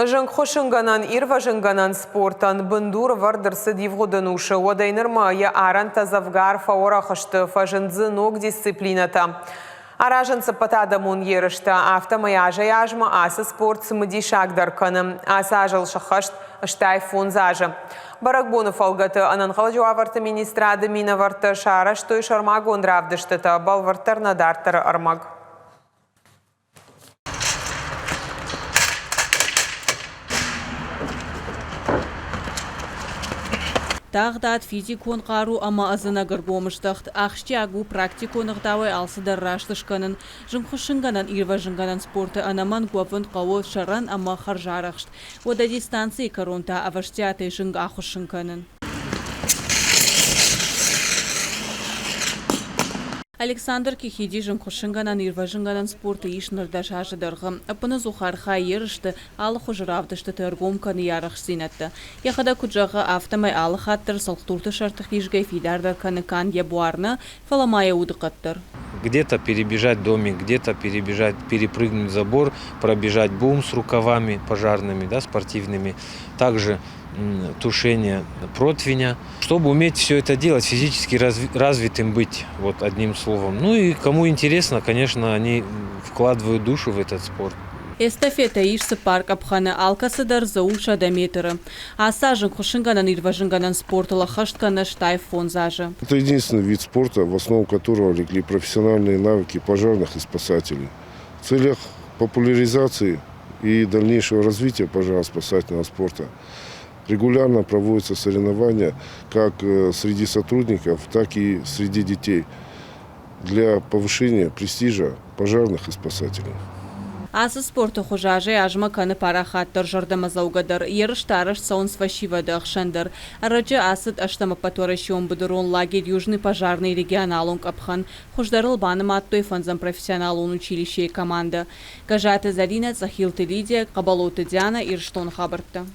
Зынгхуыссынгӕнӕн-ирвӕзынгӕнӕн спортӕн бындур ӕвӕрд ӕрцыд ивгъуыд ӕнусы. Уӕдӕй нырмӕ йӕ арӕнтӕ дзӕвгар фӕуӕрӕх сты, фӕзынд дзы ног дисциплинӕтӕ. Аразынц ӕппӕтадӕмон ерыстӕ. Афтӕмӕй азӕй-азмӕ ацы спорт цымыдисагдӕр кӕны. Ацы азыл сыххӕст 85 азы. Бӕрӕгбоны фӕлгӕты Ӕнӕнхъӕлӕджы уавӕрты министрады минӕвӕрттӕ сарӕзтой сӕрмагонд равдыстытӕ. Бӕлвырддӕр нӕ дарддӕры ӕрмӕг. Тагъдад, физикон хъару ӕмӕ ӕдзынӕг ӕргомыздӕхт. Ахсджиаг у практикон ӕгъдауӕй алцыдӕр раст скӕнын. Зынгхуыссынгӕнӕн-ирвӕзынгӕнӕн спорты ӕнӕмӕнг уӕвын хъӕуы сӕрӕн ӕмӕ хӕрзарӕхст. Уӕдӕ дистанцийы кӕрон та ӕвӕстиатӕй зынг ахуыссын кӕнын. Александр Кихиди зынгхуыссынгӕнӕн-ирвӕзынгӕнӕн спорты ис ныр 10 азы дӕргъы. Ӕппынӕдзух архайы ерысты, алы хуызы равдыстыты ӕргом кӕны йӕ арӕхстдзинӕдтӕ. Йӕхӕдӕг куыд зӕгъы, афтӕмӕй алы хатт дӕр цӕлхдурты сӕрты хизгӕ фидардӕр кӕны канд йӕ буар нӕ, фӕлӕ ма йӕ удыхъӕд дӕр. Где-то перебежать домик, где-то перебежать, перепрыгнуть забор, пробежать бум с рукавами пожарными, да, спортивными. Также тушение противня. Чтобы уметь все это делать, физически развитым быть, вот одним словом. Ну и кому интересно, конечно, они вкладывают душу в этот спорт. Эстафетӕ ис цыппар къӕпхӕны, алкӕцы дӕр дзы у 100 метры. Ацы аз зынгхуыссынгӕнӕн-ирвӕзынгӕнӕн спортыл ӕххӕст кӕны 85 азы. Это единственный вид спорта, в основу которого легли профессиональные навыки пожарных и спасателей. В целях популяризации и дальнейшего развития пожароспасательного спорта регулярно проводятся соревнования как среди сотрудников, так и среди детей для повышения престижа пожарных и спасателей. Ацы спорты хуыз азӕй-азмӕ кӕны парахатдӕр, зӕрдӕмӕдзӕугӕдӕр. Ерыстӕ арӕзт цӕуынц фӕсивӕды ӕхсӕн дӕр. Ӕрӕджы ацыд ӕстӕм ӕппӕтуӕрӕсеон быдырон лагерь «Южный пожарный» регионалон къӕпхӕн. Хуыздӕрыл банымадтой фӕндзӕм профессионалон училищейы командӕ. Гӕззаты Зӕринӕ, Цъӕхилты Лидия, Хъӕбӕлоты Дианӕ, Ирыстоны хабӕрттӕ.